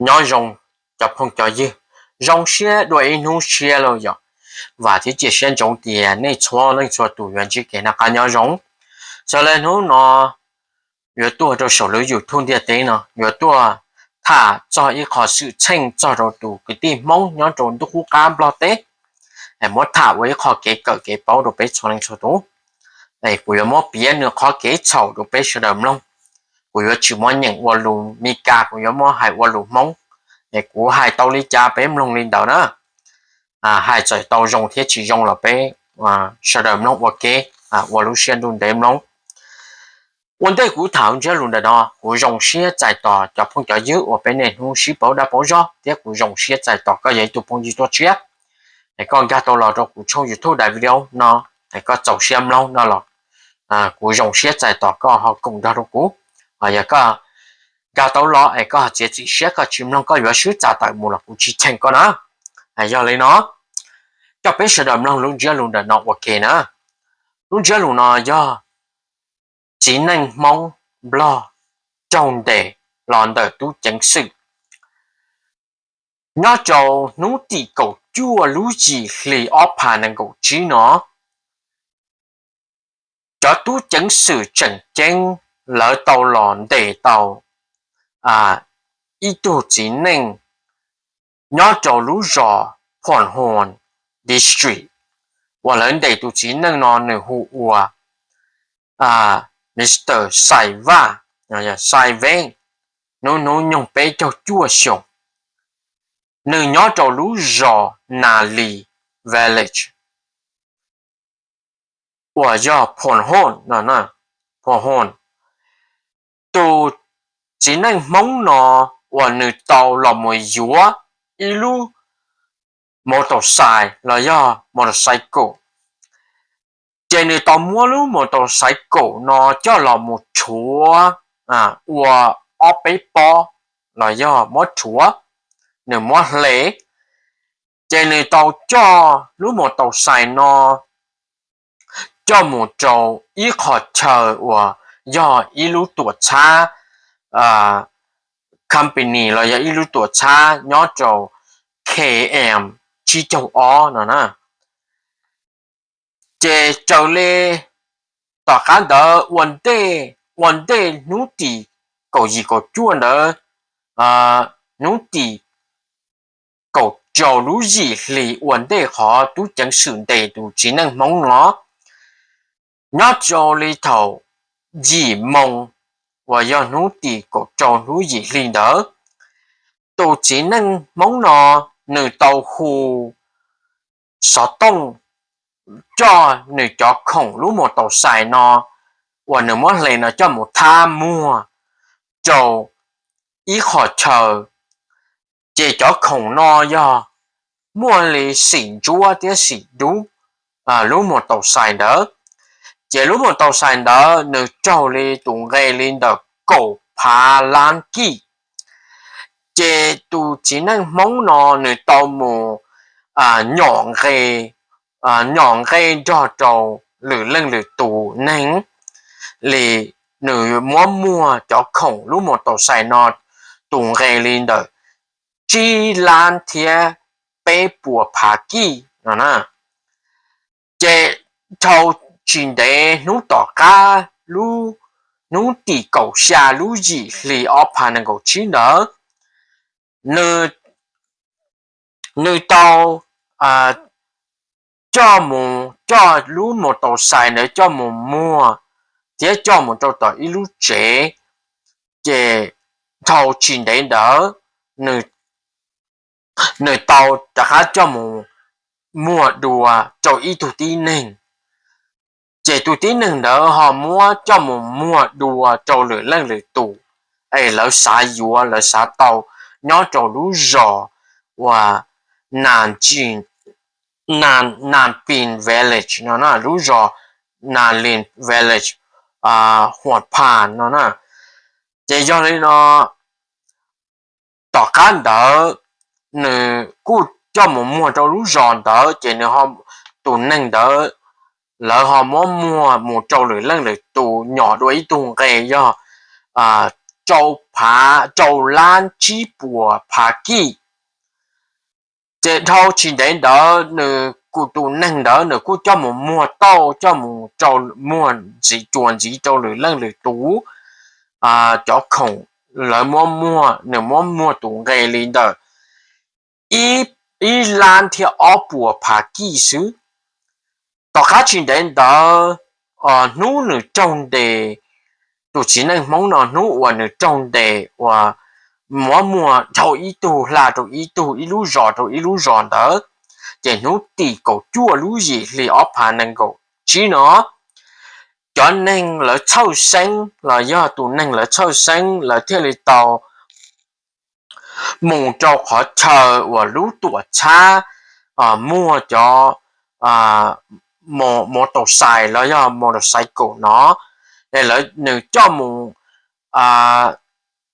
Nyob zoo cov phooj cov ywg, zoo siab dua ib hnub tshiab lauj yom. Vam thiab cia siab ntsoov tias nej txhua leej txhua tus yuav ntsib kev noj qab nyob zoo. Sawv daws, hnub no yuav tuaj rau saum lub YouTube ntiaj teb no yuav tuaj tham txog ib qho xwm txheej txog rau tus kwv tij Hmoob nyob rau ntuj qub qab Nplog teb, es muab tham ua ib qho kev kawm kev paub rau peb txhua leej txhua tus. Es kuv yuav muab piav nws qhov kev txhaum rau peb sawv daws mloog. Kuv yuav tsis muab nyeem ua lus Mis Kas, kuv yuav muab hais ua lus Hmoob. Es kuv hais tau li cas peb mloog li ntawd na. Hais txawm tau zoo thiab tsis zoo los peb sawv daws mloog ua ke, ua lub siab ntuj ntev mloog. Ua ntej kuv tham ntsiab lus ntawm no, kuv zoo siab txais tos cov phooj cov ywg uas peb niaj hnub sib paub dab paub zog thiab kuv zoo siab txais tos koj yog ib tug phooj ywg tuaj tshiab. Es koj nkag tau los rau kuv tshooj YouTube daim video no, es koj txaus siab mloog no los kuv zoo siab txais tos koj ho koom nrog rau kuv. Yog koj nkag tau los es koj ho txiav txim siab koj tsis mloog koj yuav swb txav tawm mus los kuv tsis cheem koj na. Yog li no, coj peb sawv daws mloog lub ntsiab lus ntawm no ua ke na. Lub ntsiab lus no yog txiv neej Hmoob Nplog raug ntes los ntawm tub ceev xwm. Nyob rau hnub tim kaum cuaj lub yim hli ob phav nees nkaum tsib no, cov tub ceev xwm tseem ceeb lawv tau los ntes tau ib tug txiv neej nyob rau lub zos Phorhon District, uas lawv ntes tus txiv neej no nws hu ua Mr Xais Vaj, Xais Vej, hnub hnub nyoog peb caug cuaj xyoos. Nws nyob rau lub zos Nas Lis Village uas yog Phorhon no, Phorhon. Tus txiv neej Hmoob no uas nws tau los mus yuav ib lub motorcycle los yog motorcycle, ces nws tau muab lub motorcycle no coj los mus rhuav ua ob peb pob los yog muab rhuav, nws muab hle. Ces nws tau coj lub motorcycle no coj mus rau ib qho chaw uas yog ib lub tuam txhab company los yog ib lub tuam txhab nyob rau K M tsib caug ob no na. Ces raws li tom qab ntawd ua ntej, ua ntej hnub tim kaum yim kaum cuaj ntawd, hnub tim kaum rau lub yim hli ua ntej qhov tub ceev xwm ntes tus txiv neej Hmoob no, nyob rau li thaum yim moo uas yog hnub tim kaum rau lub yim hli ntawd, tus txiv neej Hmoob no nws tau hu xov tooj coj nws cov khoom lub motorcycle no uas nws muab hle no coj mus thab muag rau ib qho chaw. Ces cov khoom no yog muaj li xim ntsuab thiab xim dub lub motorcycle ntawd. Ces lub motorcycle ntawd nws raug li tus nqe li ntawm kaum phav lab kij. Ces tus txiv neej Hmoob no nws tau mus nyom nqe, nyom nqe nrog rau lwm leej lwm tus neeg li, nws muab muag cov khoom lub motorcycle no tus nqe li ntawm tsib lab thiab peb puas phav kij no na. Ces dhau tsis ntev hnub tom qab, hnub tim kaum xya lub yim hli ob phav nees nkaum tsib ntawd, nws tau coj mus, coj lub motorcycle ntawd coj mus muag thiab coj mus rau tom ib lub tsev. Ces dhau tsis ntev ntawd, nws tau rov qab coj mus muag dua rau ib tug tib neeg. Ces tus tib neeg ntawd ho muab coj mus muag dua rau lwm leej lwm tus, es lawv xav yuav, lawv xav tau, nyob rau lub zos uas Nas Pin Village no, lub zos Nas Lin Village, Huas Phas no na. Ces yog li no, tom qab ntawd nws kuj coj mus muag rau lub zos ntawd, ces nws, tus neeg ntawd, lawv ho muab muag mus rau lwm leej lwm tus, nyom dua ib tug nqe yog rau phav, rau lab tsib puas phav kij. Ces dhau tsis ntev ntawd nws kuj, tus neeg ntawd nws kuj coj mus muag tauj, coj mus rau, muag ntxiv, cuas ntxiv rau lwm leej lwm tus cov khoom. Lawv muab muag, nws muab muag tus nqe li ntawm ib lab thiab ob puas phav kij xwb. Tom qab tsis ntev ntawd, hnub nws raug ntes, tus txiv neej Hmoob no hnub uas nws raug ntes uas muab muag dhau ib tug hla rau ib tug, ib lub zos rau ib lub zos ntawd, ces hnub tim kaum cuaj lub yim hli ob phav nees nkaum tsib no, cov neeg lawv txhawj xeeb los yog tus neeg lawv txhawj xeeb lawv thiaj li tau mus rau qhov chaw uas lub tuam txhab muag cov motorcycle los yog motorcycle no, nws coj mus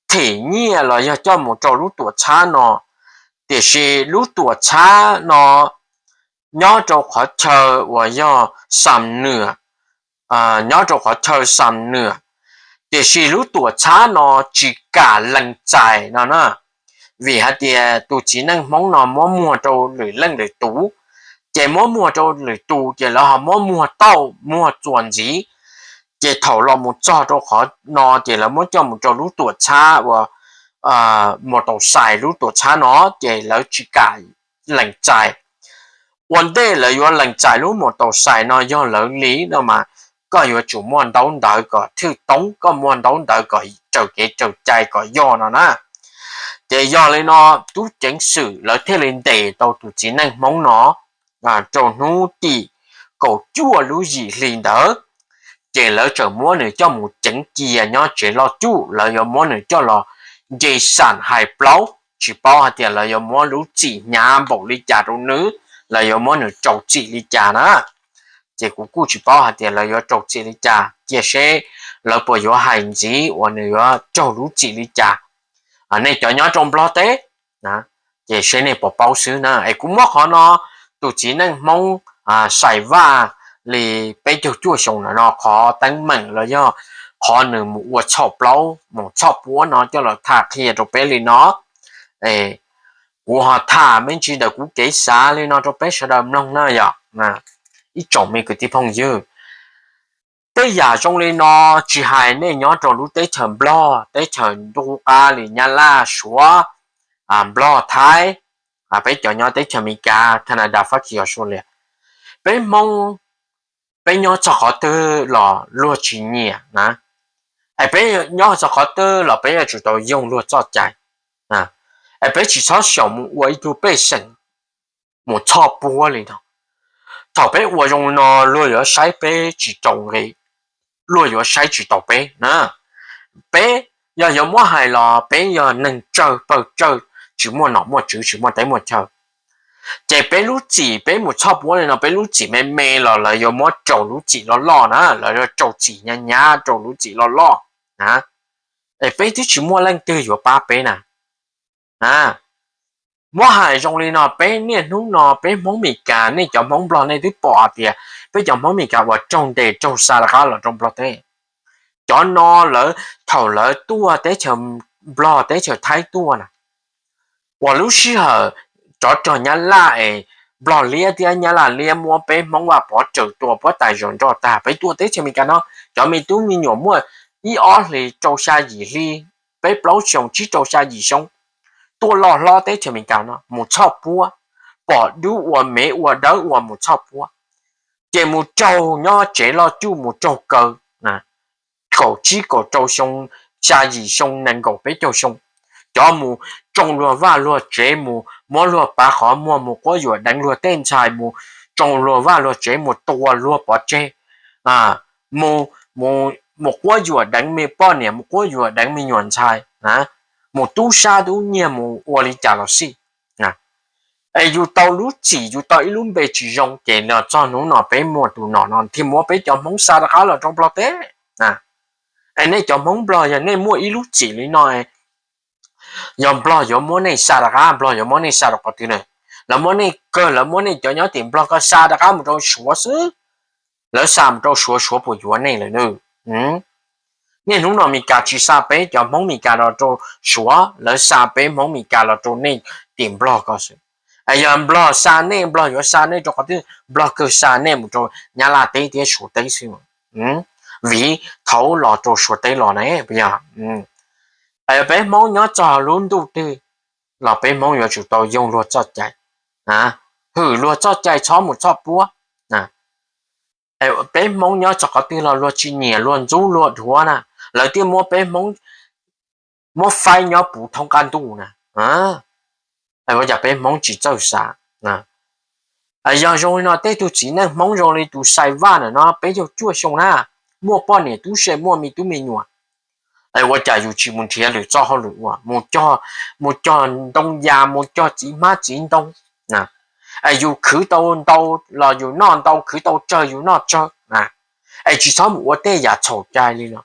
them nyiaj los yog coj mus rau lub tuam txhab no. Tiam sis lub tuam txhab no nyob rau qhov chaw uas yog Xam Nwm, nyob rau qhov chaw Xam Nwm, tiam sis lub tuam txhab no tsis kam lees txais no na, vim hais tias tus txiv neej Hmoob no muab muag rau lwm leej lwm tus, ces muab muag rau lwm tus ces lawv ho muab muag tauj muag txuas ntxiv, ces thaum los mus txog rau qhov no ces lawv muab coj mus rau lub tuam txhab uas motorcycle, lub tuam txhab no ces lawv tsis kam lees txais. Ua ntej lawv yuav lees txais lub motorcycle no yog lawv li no mas koj yuav tsum muaj ntaub ntawv kom thwj toob, koj muaj ntaub ntawv kom raws kev raws cai kom yog no na. Ces yog li no tub ceev xwm lawv thiaj li ntes tau tus txiv neej Hmoob no rau hnub tim kaum cuaj lub yim hli ntawd, ces lawv txawm muab nws coj mus ceev cia nyob tsev loj cuj, lawv yuav muab nws coj los nce xam hais plaub, tsis paub hais tias lawv yuav muab lub txim hnyav npaum li cas rau nws, lawv yuav muab nws rau txim li cas na. Ces kuv kuj tsis paub hais tias lawv yuav rau txim li cas, cia seb lawv puas yuav hais ntxiv uas nws yuav raug lub txim li cas. Nej cov nyob rau Nplog teb, ces seb nej puas paub xwb na. Es kuv muab qhov no, tus txiv neej Hmoob Xais Vaj li peb caug cuaj xyoo no no qhov teeb meem los yog qhov nws mus ua txhoj plaub mus txhoj puab no coj los tham qhia rau peb li no. Kuv ho tham me ntsis ntawm kuv kev xav li no rau peb sawv daws mloog na yom, ib tsoom me kwv tij phooj ywg. Tej yam zoo li no tsis hais nej nyob rau lub teb chaws Nplog, teb chaws ntuj qab li Nyab Laj, Suav, Nplog, Thaib, peb cov nyob teb chaws Amelikas, Canada, Fab Kis, Australia, peb Hmoob, peb nyob txog qhov twg los luag tsis nyiam na. Es peb nyob txog qhov twg los peb yuav tsum tau yoog luag txoj cai. Es peb tsis txhob xyaum mus ua ib tug pej xeem mus txhoj puab li no. Thaum peb ua zoo li no luag yuav saib peb tsis rau nqi, luag yuav saib tsis taus peb na. Peb yog yuav muab hais los peb yog neeg tsawg pawg tsawg, tsis muaj nom muaj tswv, tsis muaj teb muaj chaw, ces peb lub txim peb mus txhoj puab li no peb lub txim me me los lawv yuav muab rau lub txim loj loj na, lawv yuav rau txim hnyav hnyav rau lub txim loj loj na. Es peb twb tsis muaj leej twg yuav pab peb na. Muab hais zoo li no peb niaj hnub no peb Hmoob Meskas, nej cov Hmoob Nplog nej twb pom hais tias peb cov Hmoob Meskas uas raug ntes raug xa rov qab los rau Nplog teb. Cov no lawv thaum lawv tuaj teb chaws Nplog teb chaws Thaib tuaj na, uas lub sij hawm rov rog Nyab Laj es Nplog liab thiab Nyab Laj liab muab peb Hmoob Vaj Pov raws tua puab tais zos nroj tag peb tuaj teb chaws Amelikas no, cov me tub me nyuam muaj ib ob hlis rau xya yim hli, peb plaub xyoos tsib rau xya yim xyoo, tuaj loj hlob teb chaws Amelikas no mus txhoj puab, pom dub ua mev ua dawb ua mus txhoj puab, ces mus raug nyob tsev loj cuj mus raug kaw kaum tsib kaum rau xyoo, xya yim xyoo nees nkaum peb caug xyoo, cov mus tsoo luag vaj luag tsev mus muab luag pav qhov muag mus quab yuam deev luag tej ntxhais mus tsoo luag vaj luag tsev mus tua luag pov tseg, mus quab yuam deev me poj niam mus quab yuam deev me nyuam ntxhais, mus tub sab tub nyiag mus ua li cas los xij, es yus tau lub txim yus tau ib lub npe tsis zoo ces los txog hnub no peb muaj tus nom no thiaj muab peb cov Hmoob xa rov qab los rau Nplog teb. Es nej cov Hmoob Nplog yog nej muaj ib lub txim li no, yog Nplog yuav muab nej xa rov qab, Nplog yuav muab nej xa rau qhov twg na? Lawv muab nej kawg, lawv muab nej cov nyob tim Nplog ko xa rov qab mus rau Suav xwb. Lawv xa mus rau Suav, Suav puas yuav nej lawm na? Niaj hnub no Meskas tsis xa peb cov Hmoob Meskas los rau Suav, lawv xa peb Hmoob Meskas los rau nej tim Nplog ko xwb. Yog Nplog xa nej, Nplog yuav xa nej rau qhov twg? Nplog kawg xa nej mus rau Nyab Laj teb thiab Suav teb xwb. Vim thaum los rau Suav teb los ne, yog peb Hmoob nyob txog lub ntuj twg los peb Hmoob yuav tsum tau yoog luag txoj cai, hwm luag txoj cai txhob mus txhoj puab. Peb Hmoob nyob txog qhov twg los luag tsis nyiam luag ntxub luag dhuav na, lawv thiaj muab peb Hmoob, muab faib nyob puv thoob qab ntuj na. Ua cas peb Hmoob tsis txawj xav? Yog zoo li no tej tug txiv neej Hmoob zoo li tus Xais Vaj ntawm no peb caug cuaj xyoo na, muaj poj niam tub se muaj me tub me nyuam, ua cas yus tsis mus nrhiav lwm txoj hauj lwm ua, mus cog ntoo yas, mus cog txiv hmab txiv ntoo, es yus khwv tau ntau los yus noj ntau, khwv tau tsawg yus noj tsawg, es tsis txhob mus ua tej yam txhaum cai li no.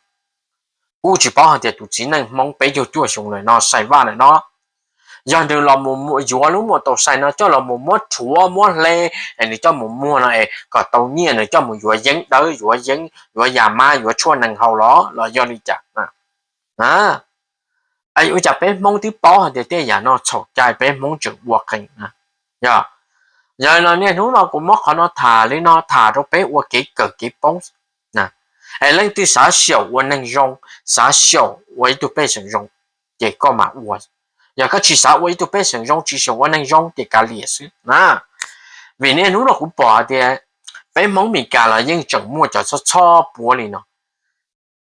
Kuj tsis paub hais tias tus txiv neej Hmoob peb caug cuaj xyoo lawm no, Xais Vaj lawm no, yog nws los yuav lub muam tau Xais no coj los mus muab rhuav muab hle, es nws coj mus muag no es kom tau nyiaj nws coj mus yuav yeeb dawb, yuav yeeb, yuav yas mab, yuav tshuaj nees haus los los yog li cas? Ua cas peb Hmoob twb paub hais tias tej yam no txhaum cai peb Hmoob tseem ua qees? Yog, yog li no niaj hnub no kuv muab qhov no tham li no tham rau peb ua kev kawm kev paub. Es leej twg xav xyaum ua neeg zoo, xav xyaum ua ib tug pej xeem zoo, ces koj mam ua. Yog koj tsis xav ua ib tug pej xeem zoo, tsis xyaum ua neeg zoo ces kav liam xwb na. Vim niaj hnub no kuv pom hais tias peb Hmoob Meskas los yeej tseem muaj cov txhob txhob puab li no.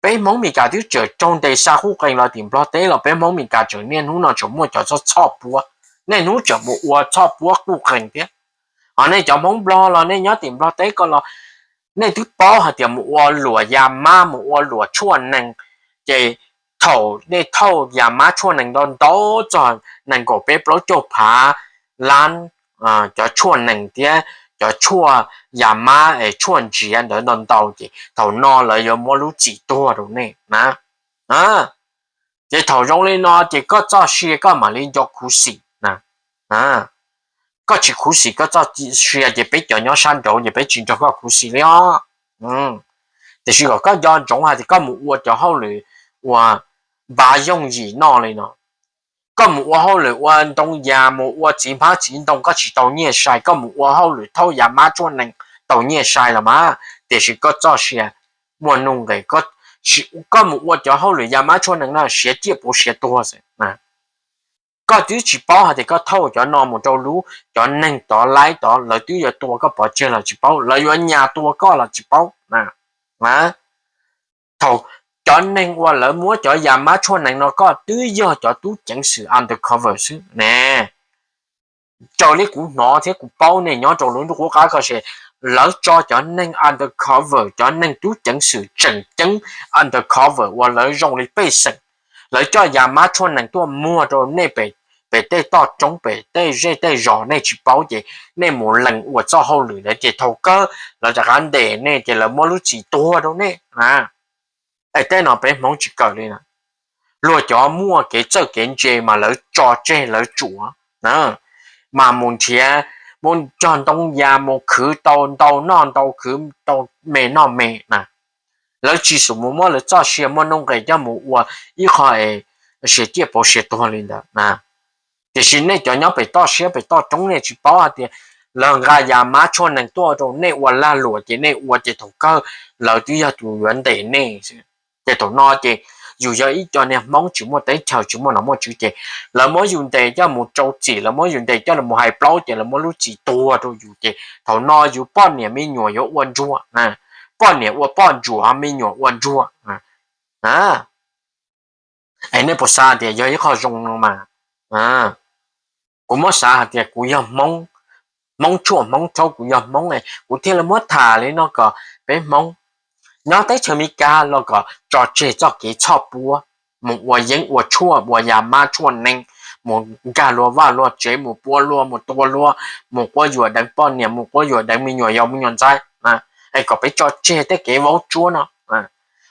Peb Hmoob Meskas twb tseem raug ntes xa quj qees los tim Nplog teb los peb Hmoob Meskas tseem niaj hnub no tseem muaj cov txhob txhob puab, niaj hnub tseem mus ua txhob puab quj qees thiab. Ho nej cov Hmoob Nplog los nej nyob tim Nplog teb ko los nej twb paub hais tias mus ua luam yas mab, mus ua luam tshuaj nees, ces thaum nej thauj yas mab tshuaj nees ntau ntau txog nees nkaum peb plaub caug phav lab cov tshuaj nees thiab cov tshuaj yas mab es tshuaj ntsiav ntawd ntau ntau ces thaum no lawv yuav muab lub txim tuag rau nej na. Ces thaum zoo li no ces koj txoj sia koj mam li nco khuv xim na. Koj tsis khuv xim koj txoj sia ces peb cov nyob sab nraud ces peb tsis nrog koj khuv xim li os. Tiam sis kom koj nco ntsoov hais tias koj mus ua cov hauj lwm uas npav yooj yim noj li no, koj mus ua hauj lwm ua ntoo yas, mus ua txiv hmab txiv ntoo koj tsis tau nyiaj sai, koj mus ua hauj lwm thauj yas mab tshuaj nees tau nyiaj sai los mas, tiam sis koj txoj sia muaj nuj nqis. Koj mus ua cov hauj lwm yas mab tshuaj nees no siav ciaj puav siav tuag xwb. Koj twb tsis paub hais tias koj thauj cov no mus rau lub, cov neeg tod laib tod lawv twb yuav tua koj pov tseg los tsis paub, lawv yuav nyas tua koj los tsis paub. Thaum cov neeg uas lawv muab cov yas mab tshuaj nees no koj twb yog cov tub ceev xwm undercover xwb ne. Raws li kuv hnov thiab kuv paub nej nyob rau lub ntuj qub qab ko se, lawv tso cov neeg undercover, cov neeg tub ceev xwm tseem ceeb undercover uas lawv zoo li pej xeem, lawv coj yas mab tshuaj nees tuaj muag rau nej pem tej toj roob pem tej zej tej zos nej tsis paub ces nej mus lees ua txoj hauj lwm ntawd ces thaum kawg lawv rov qab ntes nej ces lawv muab lub txim tuag rau nej. Es tej no peb Hmoob tsis kawm li na. Luag cov muaj kev txawj kev ntse mas lawv tso tseg lawv tsuav, mas mus nrhiav, mus cog ntoo yas mus khwv tau ntau noj ntau, khwv tau me noj me na. Lawv tsis xum mus muab lawv txoj sia muaj nuj nqis coj mus ua ib qho siav ciaj puav siav tuag li ntawd. Tiam sis nej cov nyob pem toj siab pem toj roob nej tsis paub hais tias lawv nqa yas mab tshuaj nees tuaj rau nej ua lag luam ces nej ua ces thaum kawg lawv twb yog tus yuav ntes nej. Ces thaum no ces yus yog ib co niag Hmoob tsis muaj teb chaws tsis muaj nom muaj tswv ces lawv muab yus ntes coj mus rau txim, lawv muab yus ntes coj los hais plaub ces lawv muab lub txim tuag rau yus ces thaum no yus poj niam me nyuam yuav ua ntsuag, poj niam ua poj ntsuag me nyuam ua ntsuag. Es nej puas xav tias yog ib qho zoo no mas? Kuv muab xav hais tias kuv yog Hmoob, Hmoob tshuaj Hmoob thaub, kuv yog Hmoob es kuv thiaj li muab tham li no kom peb Hmoob nyob teb chaws Amelikas los kom tso tseg txoj kev txhoj puab, mus ua yeeb ua tshuaj, ua yas mab tshuaj nees, mus nkag luag vaj luag tsev, mus pua luag, mus tua luag, mus quab yuam deev poj niam, mus quab yuam deev me nyuam yaus me nyuam ntxhais, es kom peb tso tseg tej kev vaub tsuab no.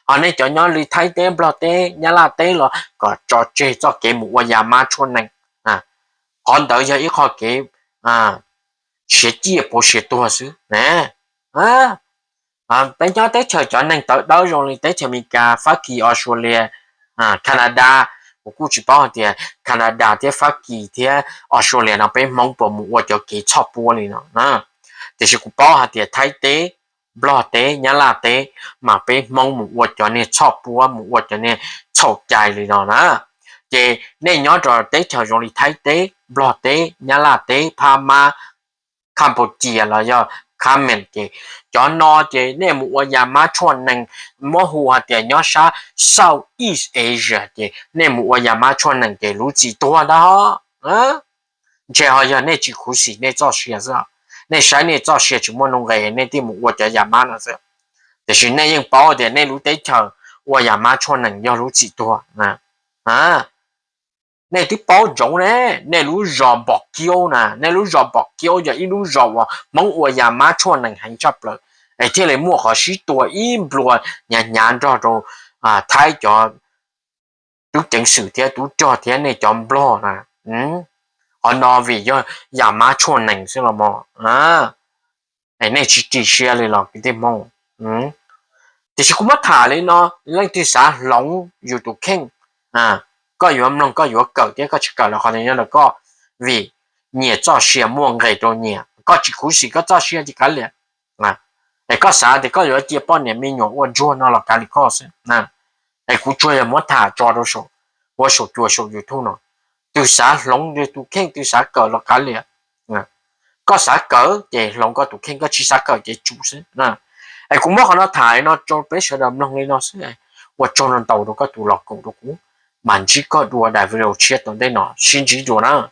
Ho nej cov nyob li Thaib teb, Nplog teb, Nyab Laj teb los kom tso tseg txoj kev mus ua yas mab tshuaj nees. Qhov ntawd yog ib qho kev siav ciaj puav siav tuag xwb. Peb nyob teb chaws cov neeg tawv dawb zoo li teb chaws Amelikas, Fab Kis, Australia, Canada, kuv kuj tsis paub hais tias Canada thiab Fab Kis thiab Australia no peb Hmoob puas mus ua cov kev txhoj puab li no. Tiam sis kuv paub hais tias Thaib teb, Nplog teb, Nyab Laj teb, mas peb Hmoob mus ua cov niag txhoj puab, mus ua cov niag txhaum cai li no na. Ces nej nyob rau teb chaws zoo li Thaib teb, Nplog teb, Nyab Laj teb, Phab Mab, Cambodia los yog Khmer ces cov no ces nej mus ua yam mab tshuaj nees, muab hu hais tias nyob sab Southeast Asia ces nej mus ua yam mab tshuaj nees ces lub txim tuag ntag. Ntshe ho yog nej tsis khuv xim nej txoj sia xwb, nej saib nej txoj sia tsis muaj nuj nqes nej thiaj mus ua cov yam mab no xwb. Tiam sis nej yeej paub tias nej lub teb chaws ua yam mab tshuaj nees yog lub txim tuag. Nej twb paub ntsoov ne, nej lub zos Npom Kiaub na, nej lub zos Npom Kiaub yog ib lub zos uas Hmoob ua yam mab tshuaj nees heev tshaj plaws, es thiaj li muaj qhov sib tua ib nplua hnyav hnyav nrog rau Thaib cov tub ceev xwm thiab tub rog thiab nej cov Nplog na. Qhov no vim yog yam mab tshuaj nees xwb los mas. Nej tsis ris siab li los kwv tij Hmoob? Tiam sis kuv muab tham li no, leej twg xav hloov yus tus kheej, koj yuav mloog koj yuav kawm thiab koj tsis kawm los qhov ntawd nyob ntawm koj, vim nyias txoj sia muaj nqis rau nyias, koj tsis khuv xim koj txoj sia ces kav liam. Es koj xav tias koj yuav cia poj niam me nyuam ua ntsuag no los kav liam koj xwb. Es kuv tsuas yog muab tham tso rau saum, ua saum cua saum YouTube no, twg xav hloov yus tus kheej twg xav kawm los kav liam. Koj xav kawm ces hloov koj tus kheej, koj tsis xav kawm ces tsum xwb. Es kuv muab qhov no tham li no rau peb sawv daws mloog li no xwb, ua tsaug ntau rau koj tus los koom rau kuv, mam ntsib koj dua daim video tshiab tom ntej no, sib ntsib dua na.